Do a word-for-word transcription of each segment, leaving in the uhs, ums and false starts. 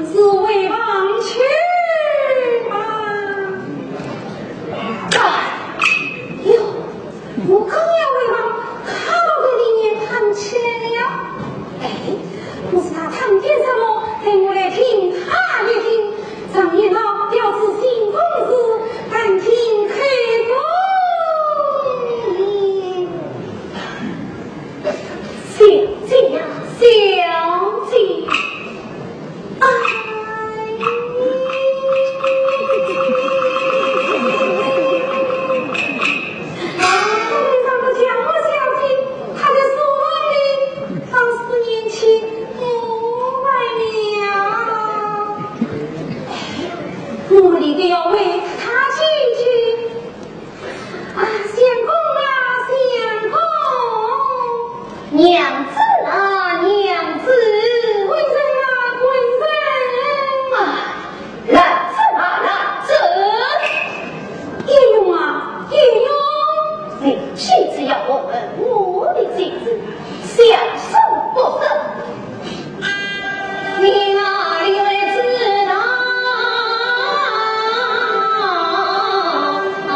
是回房去吧。哎哟，我刚要回房，他倒在里面唱起来了。哎，不知他唱点什么，待我来听他一听。常言道，表子行风时，但听口风。小姐呀，小姐。 哎，你怎么叫我小姐？她在书房里，她是年轻我外娘。我理得要为她姐姐。 啊，相公啊，相公。娘子啊，娘子。官人啊，官人。啊，兰贞啊，兰贞。鄢荣啊，鄢荣。你妻子要我问我的妻子，想说不说？ 你哪里会知道啊？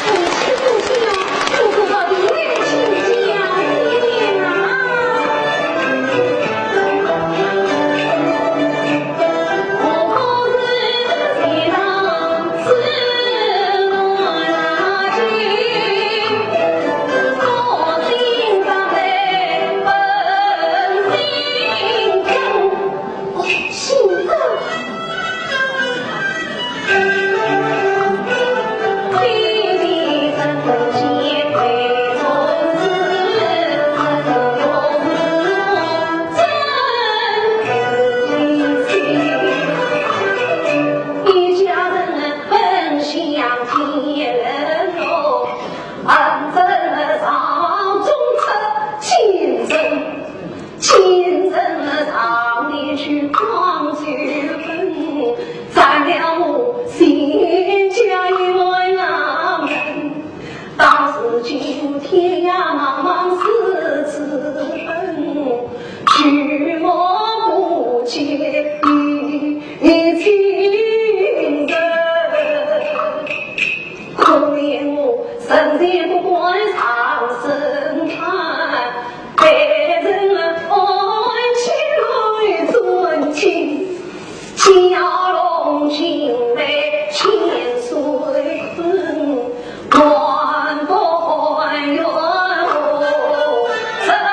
你信不信啊？不知道你会亲家见啊？我不是这个地方，是我那里。 一家人奔向天堂。 安dân上中出京城，京城上里去光九分，占了我全家一万两银。当时今天涯茫茫四处奔，举目不见你亲人。 可怜我生前不敢上深潭，被人安起来尊亲，蛟龙惊雷千岁分，还不还原我这生。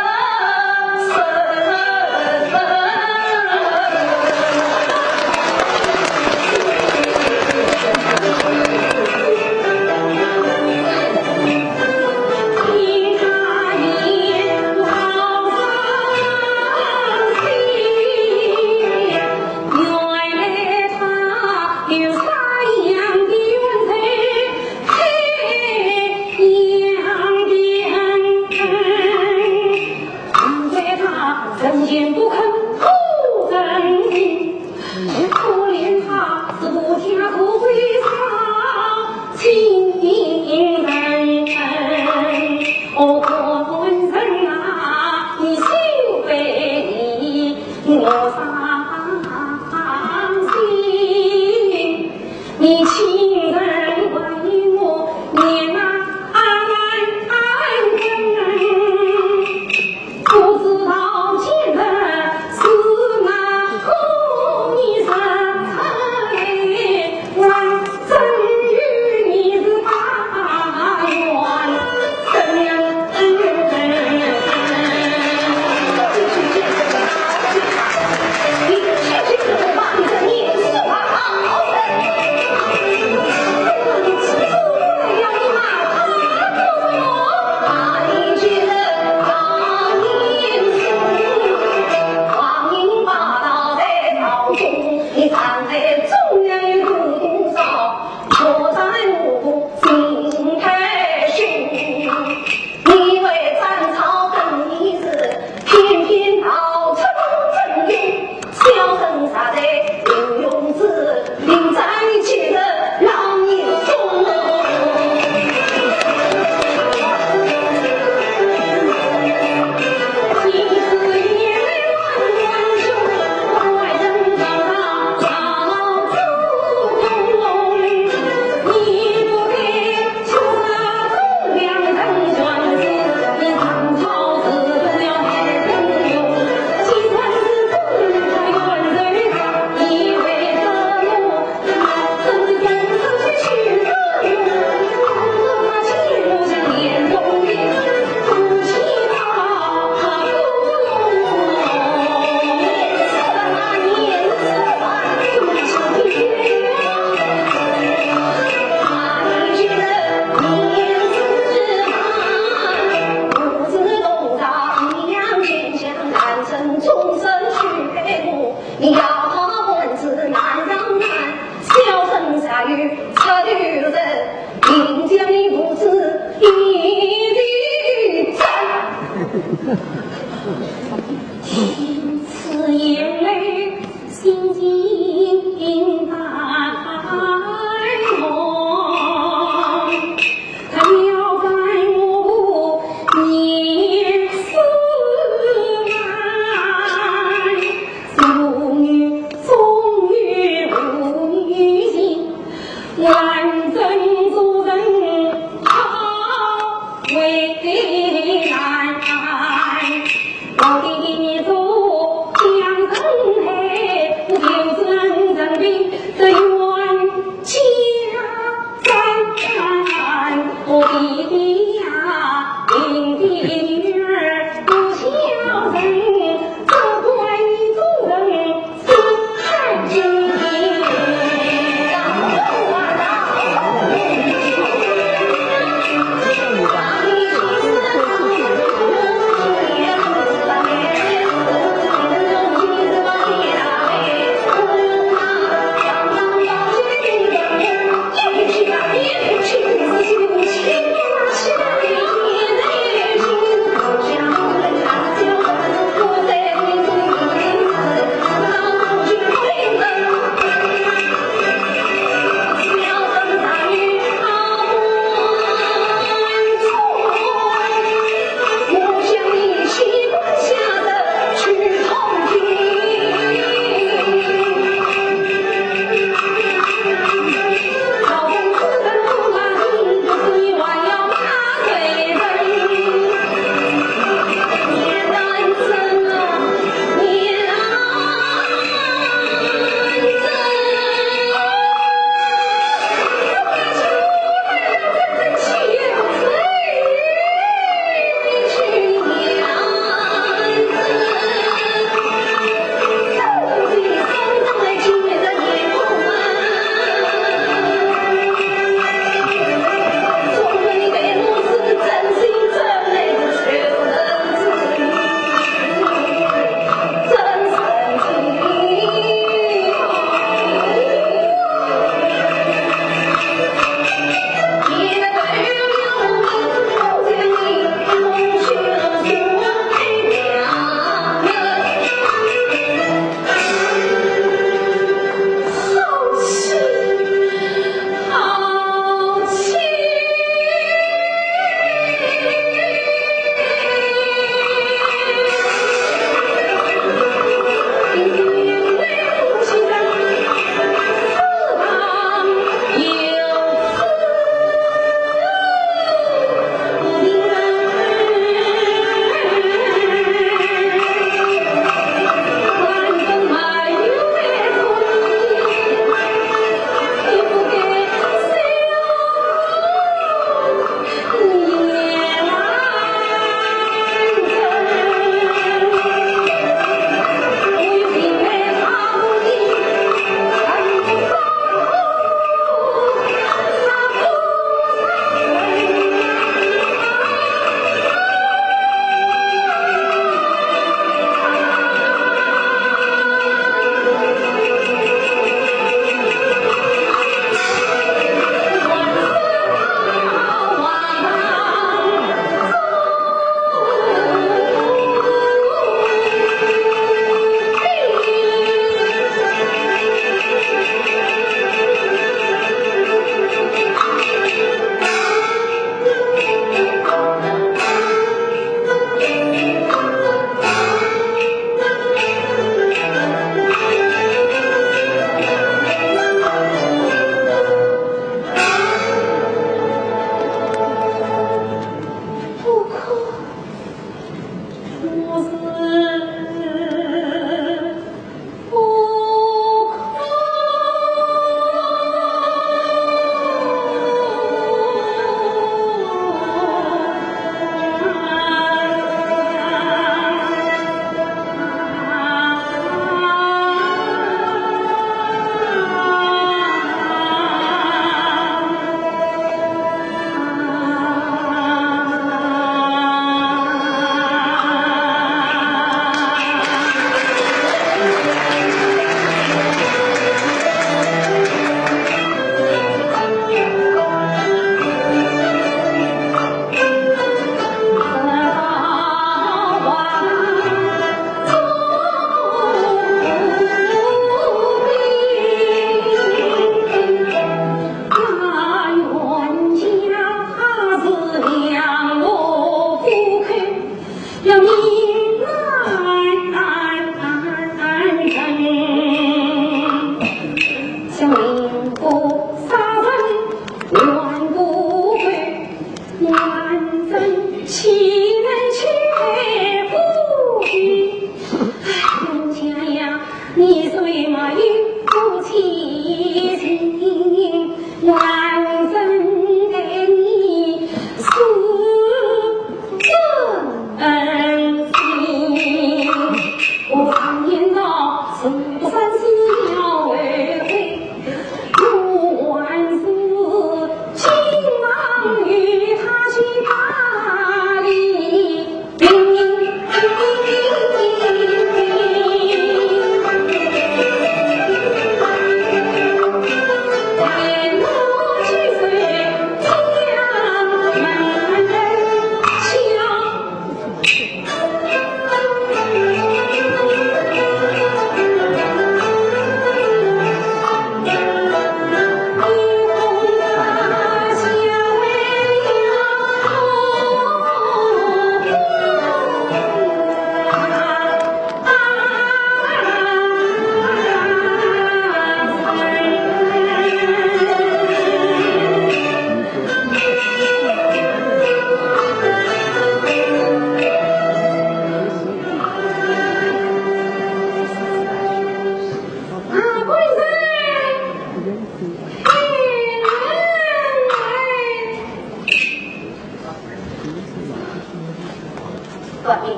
可怜他是无家无归的亲人，哦，官人啊，你休为我伤心。你亲人为我念啊，啊，啊，啊。 不知道今日是哪个年日，我真与你是大冤深冤。此言来，心惊胆战。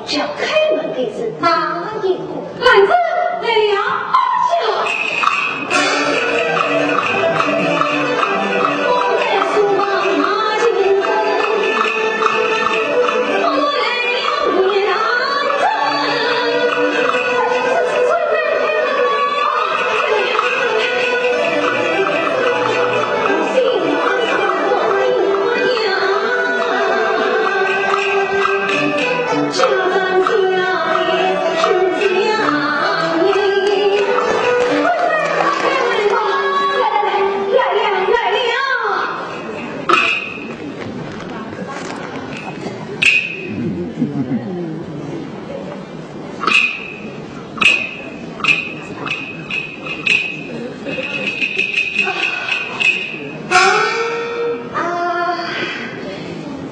叫开门的是哪一个？兰贞来了。啊，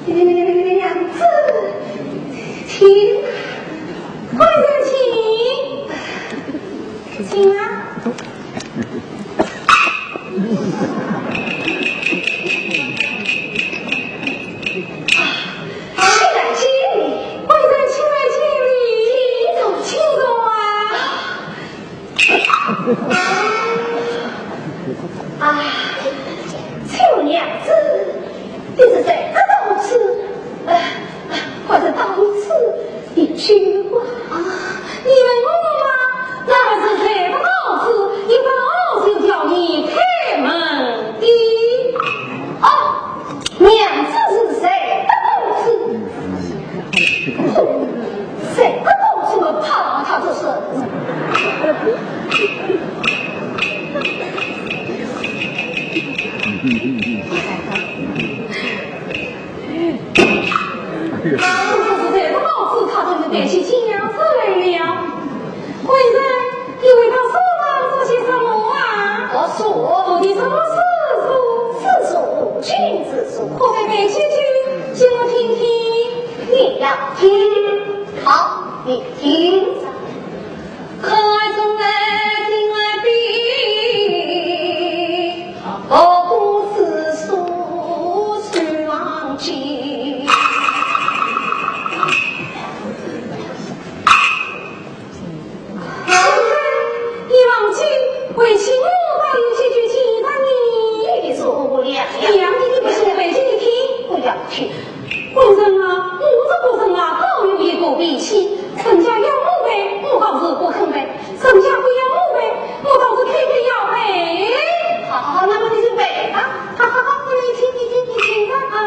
娘子，请，官人请，请啊。啊，请来见礼，官人请来见礼，请坐，请坐啊。 啊，请问娘子，你是谁得到此？呃，呃，官人到此的酒馆。啊，你问我吗？那么是谁得到此？一报就叫你开门的。哦， 娘子是谁得到此？谁得到此么？怕他这是。娘子是谁得到此？他真是担心娘子来了。 官人，你回到书房做些什么啊？读书。读的什么诗书？诗书，君子书。可否背几句，给我听听？你要听？好，你听着。可爱中来听来比，不过是书书忘记。 你忘记，为妻我倒有几句记着你。你说我两样。两句你不说，背给你听。不要听。官人啊，我这个人啊，倒有一个脾气，人家要我背，我倒是不肯背；人家不要我背，我倒是偏偏要背。好好好，那么你就背吧。好好好，你听，你听，你听着啊。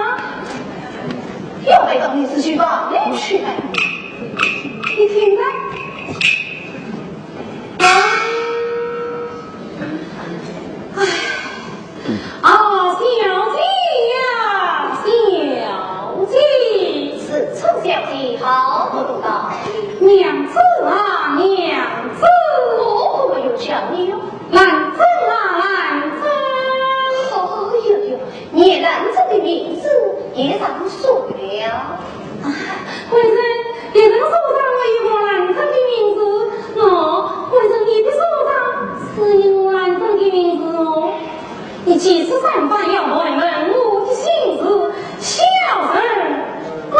要背到你自己房里去背。 你听着。啊，小姐呀，小姐。是，臭小姐，好不道理。娘子啊，娘子。我可没有叫你哟。兰贞啊，兰贞。哦哟哟， 你兰贞的名字也上书了。啊，官人，别人书上没有我兰贞的名字，喏，官人你的书上是有我兰贞的名字哦。你几次三番要瞒我的心事，小人不是。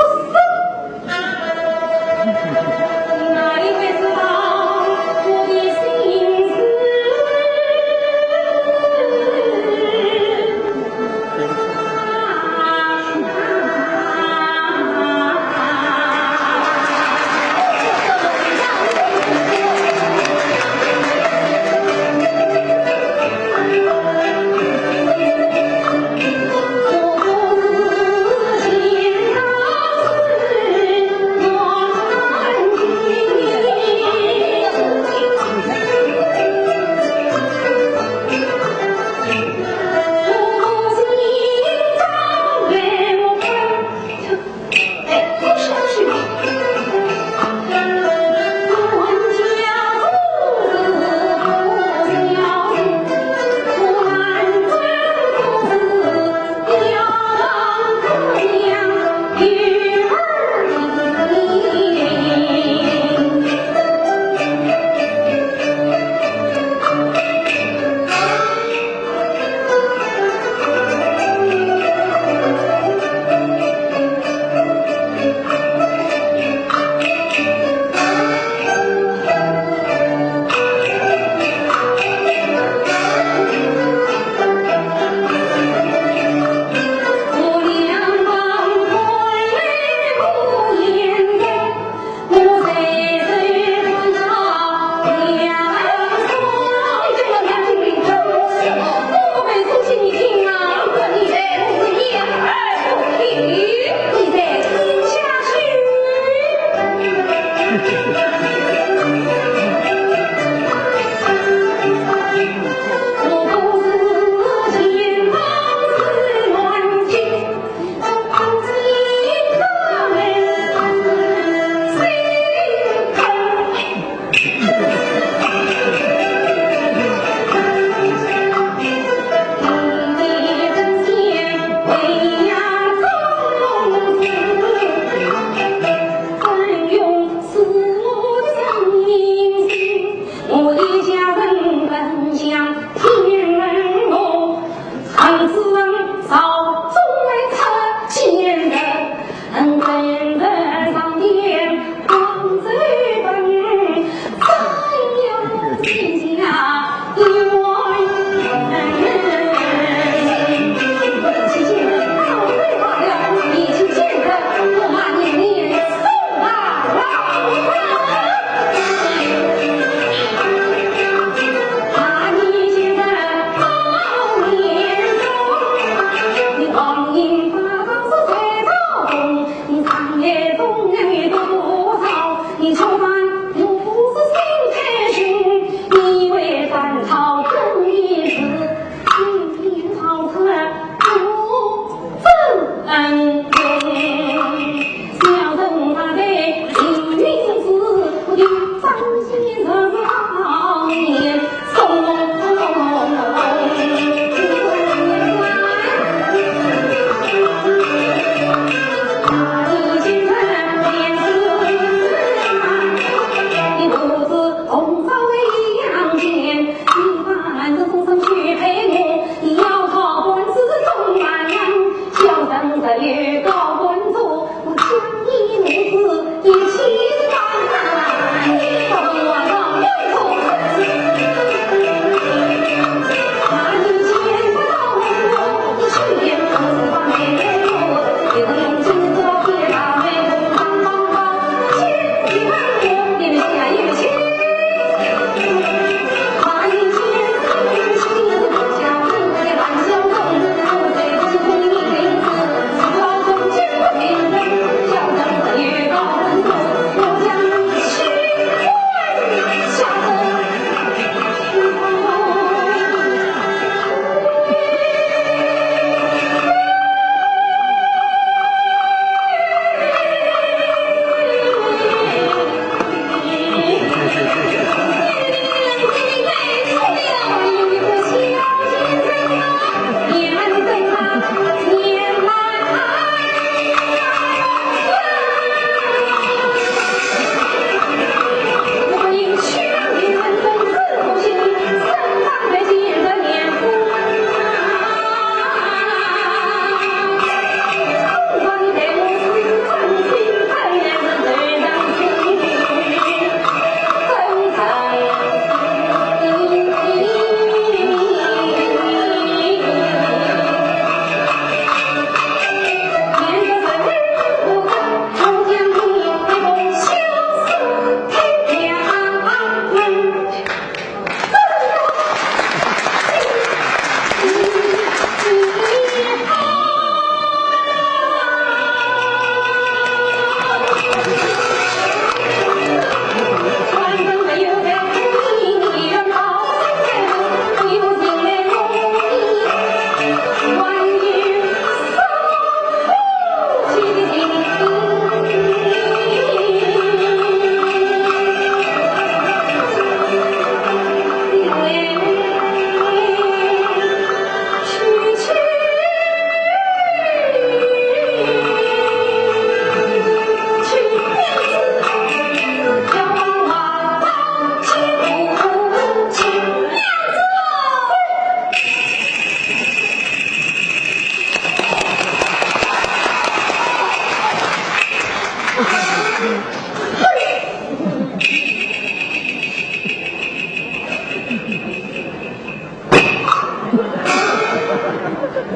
你哪里会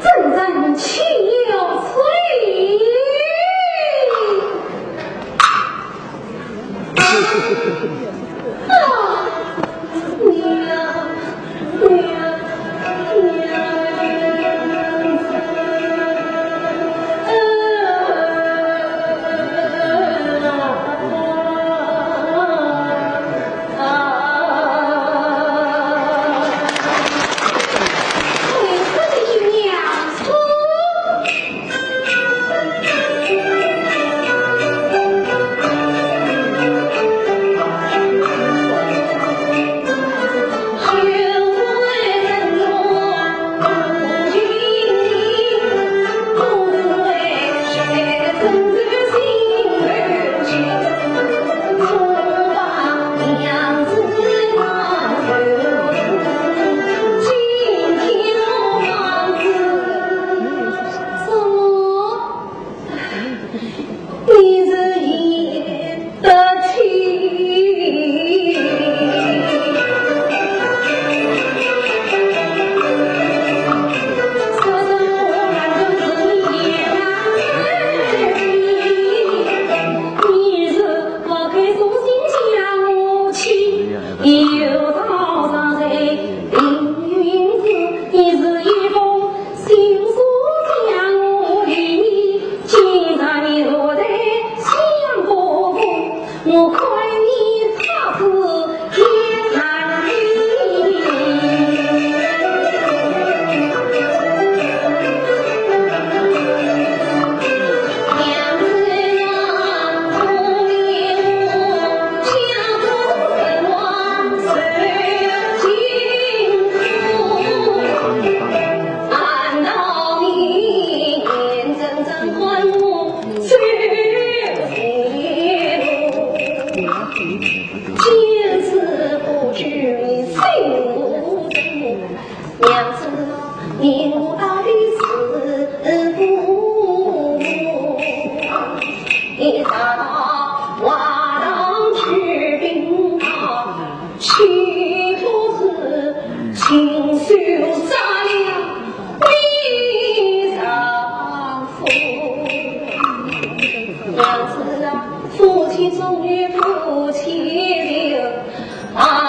真正岂有此理！啊，娘，娘。娘子啊，夫妻终有夫妻情，啊，